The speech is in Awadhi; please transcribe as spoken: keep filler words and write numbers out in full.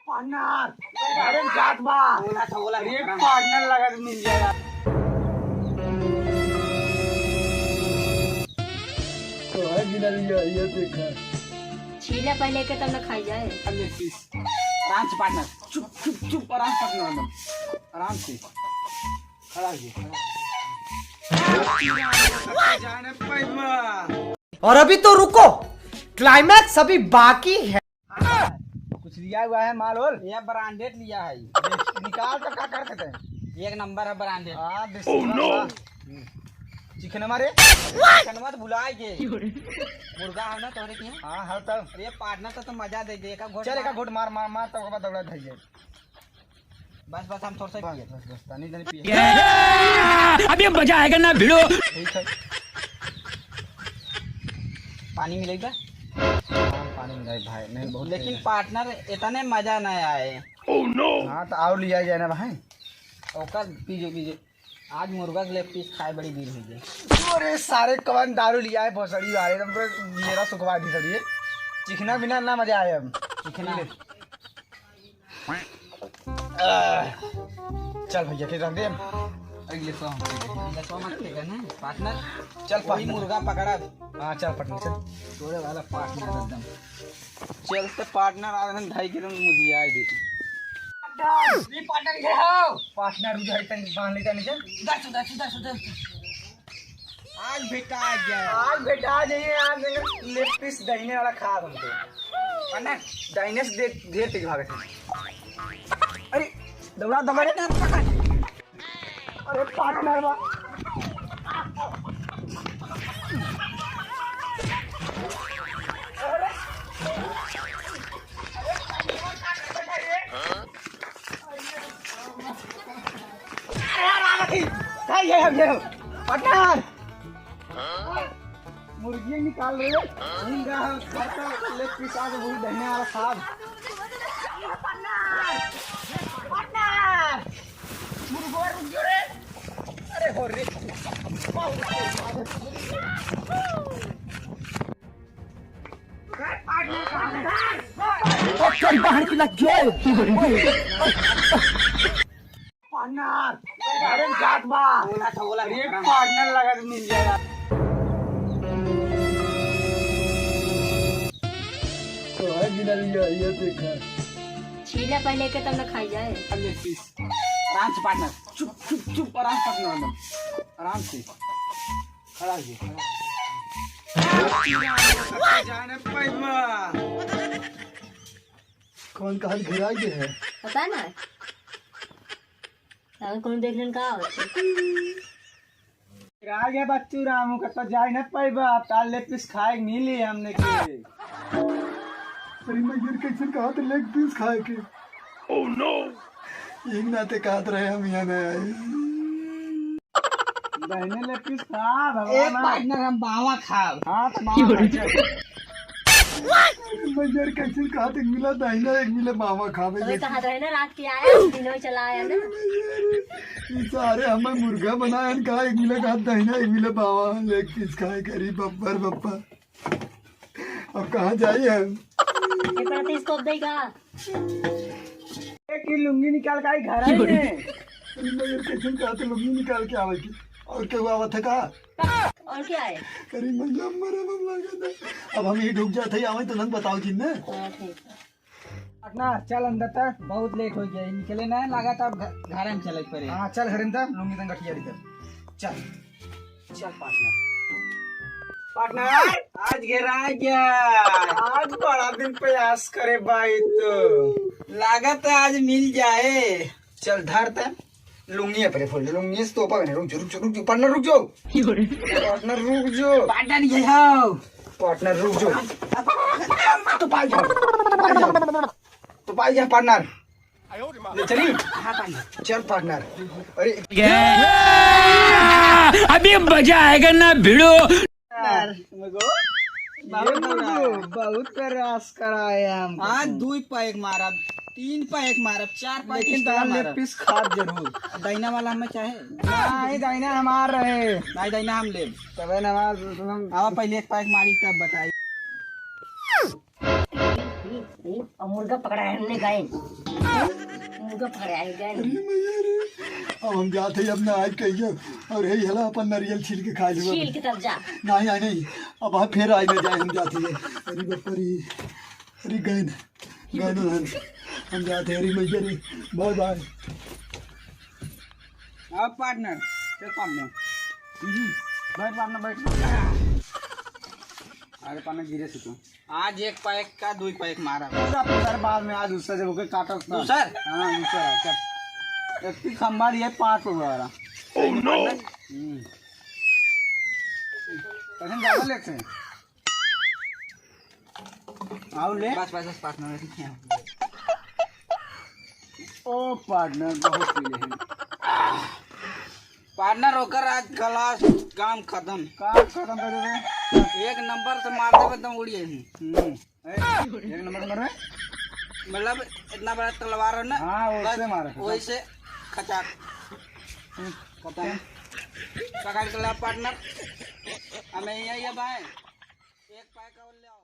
पार्टनर, अरे जात बा। बोला था, बोला था, अरे पार्टनर लगा तो मिल जाएगा। तो है गिनल ये, ये देखा। छीला पहले के तब न खाई जाए। अब ले पीस। आराम से पार्टनर, चुप, चुप, चुप, आराम से पार्टनर, एकदम आराम से। खड़ा हो जा, खड़ा हो जा। जाने पैबा। और अभी तो रुको, क्लाइमैक्स अभी बाकी है। कुछ लिया हुआ है माल ओल? ये ब्रांडेड लिया है। निकाल तो का कर सकते हैं? एक नंबर है ब्रांडेड। हाँ, बिस्कुट Oh, no! बा। चिकन मारे? चिकन मत भुलाए के। मुर्गा है ना तोहरे के यहाँ? हाँ, हाँ, तब। अरे पार्टनर तो, तो मजा दे दे, एक घोट चल, मार। एक घोट मार, मार, मार, तब ओकर बाद दौड़ा धइए। बस, बस, हम थोड़ा सा बस, पिए। बस, बस, तनी, तनी पिए। अभी मजा आएगा ना भिड़ो। ठीक है। पानी मिलेगा? हाँ, पानी मिलाई भाई, नहीं, बहुत लेकिन तेज है। पार्टनर, इतने मजा ना आए। Oh, no! हाँ, तो और लिया जाए ना भाई। ओकर पीजो, पीजो। आज मुर्गा के लेग पीस खाए बड़ी दिन हो गई। अरे सारे कवन दारू लिया है भोसड़ी वाले, एकदम पूरा मेरा सुखवा दी सड़ी। चिखना बिना ना मजा आए अब। चिखना। ले। आह, चल भैया, के रख दे। अगले सौ हम दे देंगे। अगले सौ मत लेगा ना, पार्टनर। चल वही पार्टनर। मुर्गा पकड़ा। हाँ, चल पार्टनर, चल। तोरे वाला पार्टनर एकदम। चल तो पार्टनर, आ रहे हैं, ढाई किलो मुर्गिया दे। पार्टनर, ये पार्टनर के हो। पार्टनर उधर तन बांध लेता नीचे। उधर से, उधर से, उधर से, उधर से। आज भेटा गया। आज भेटा जाइए, आज लेग पीस दहिने वाला खा हमको। है ना? दाहिने से दे-, ढेर तेज भागत है। अरे, दौड़ा, दौड़ा। अरे, पार्टनर बा। अरे, राम जी, भाई, ये हम, ये हम। पार्टनर। मुर्गिया निकाल रहे। भूल गया है, घर का लेग पीस आज वही दहिने वाला साहब। पार्टनर! पार्टनर! मुर्गवा रुक गयो रे। अरे हो रे। पार्टनर, पार्टनर! ओ, तेरी बहन की लग गई। पार्टनर, अरे जात बा। बोला था, बोला था, ये पार्टनर लगा तो मिल जाएगा। तो है गिनल ये, ये देखा। छीला पहले के तब न खाई जाए। अब ले पीस। आराम से पार्टनर, चुप, चुप, चुप, आराम से पार्टनर, एकदम आराम से। खड़ा हो जा, खड़ा हो जा। जाने पैबा। कौन कहाँ घेरा के है? पता ना। अगर कौन देख लेन का होत। घेरा गया बच्चू रामू का तो जाए ना पैबा, ताल लेग पीस खाए मिली हमने के। अरे मैं ये कैसे कहा था लेग पीस खाए के? Oh no! एक नाते कहत रहे हम यहाँ नहीं आए। दहिने लेग पीस खा, भगवान एक आ। पार्टनर हम बावा खाब। हाँ, तो बावा खा, चल। मैं यार कैसे कहा था, एक मिला दहिना, एक मिला बावा खाबे। तो ये कहा था ना, रात के आया, दिनों ही चला आया ना। ये सारे हमें मुर्गा बनाया न कहा, एक मिला कहा दहिना, एक मिला बावा, लेग पीस खाए करी बब्बर बब्बर। अब कहाँ जाई हम? ये पता इसको अब देगा। एक ही लुंगी निकाल के आई घर आई में। अरे मगर कैसे कहा तो लुंगी निकाल के आवे की? और केहू आवत है का? और क्या है? अरे मैया मरे बम लागत है। अब हम यही ढुक जाते हैं, आवे तो नंग बताओ जिन ने। हाँ, ठीक है। पटना, चल अंदर तक, बहुत लेट हो गया, निकले ना लगा तब घ-, घर में चले पड़े। हाँ, चल घर में तब, लुंगी तंग गठिया दी तब। चल। चल पार्टनर। पार्टनर, आज घेरा गया। आज बड़ा दिन पे आस करे भाई तो। लागत है आज मिल जाए। चल धर ते। लुंगी अपने फोड़ ले, लुंगी से तोपा बने। रुक जो, रुक जो, रुक जो, पार्टनर रुक जो। पार्टनर ये हो। पार्टनर रुक जो। तो पाई जा, पाई जा। तो पाई जा पार्टनर। ले चली? हाँ, पार्टनर। चल, पार्टनर। अरे। अभी मजा आएगा ना भिड़ो। पार्टनर, बहुत, बहुत प्रयास कराए हम। आज दुई पैक मारा। तीन पैक मारब, चार पैक लेकिन extra तार ले मारब। पीस खाब जरूर। दाहिना वाला हमें चाहे। नहीं, दाहिना हमार रहे। नहीं, दाहिना हम लेब। तबे ना हमार, हम आवा पहले एक पैक मारी तब बताई। और मुर्गा पकड़ा है हमने, गए। मुर्गा पकड़ा है, गए। अरे मैया रे, अब हम जाते ही अपना आज कहिए और यही हला अपन नारियल छील के खा लेबे। छील के तब जा। नहीं, नहीं, नहीं, अब हम फिर आज ना जाए, हम जाते हैं। अरे बाप रे, अरे गए ना, गए ना हम, हम जाते हैं। अरे मैया रे, बाय बाय। अब पार्टनर, चल पार्टनर। हम्म, बैठ पार्टनर, बैठ। अरे पार्टनर, गिरे से तू। आज एक पैक का दुई पैक मारा। पूरा पैसा बाद में, आज दूसरा जब ओके काटब ना। दूसर? हाँ, दूसर है, चल। एक ही खंबा लिए पाँच को वाला। Oh no! हम्म। कैसे ज्यादा लेते हैं? आओ ले। बस, बस, बस, पार्टनर, ठीक है। ओ पार्टनर, बहुत पी ले हैं। पार्टनर होकर आज खलास, काम खत्म। काम खत्म कर दे। एक नंबर से मार देबे, एकदम उड़ जाई। हम्म। ए, एक नंबर मारे। मतलब इतना बड़ा तलवार है ना, हाँ, वैसे बस मारे। वैसे खचाक। हम्म। खत्म। पकड़ के ला पार्टनर। हमें यही है भाई। एक पैक और ले।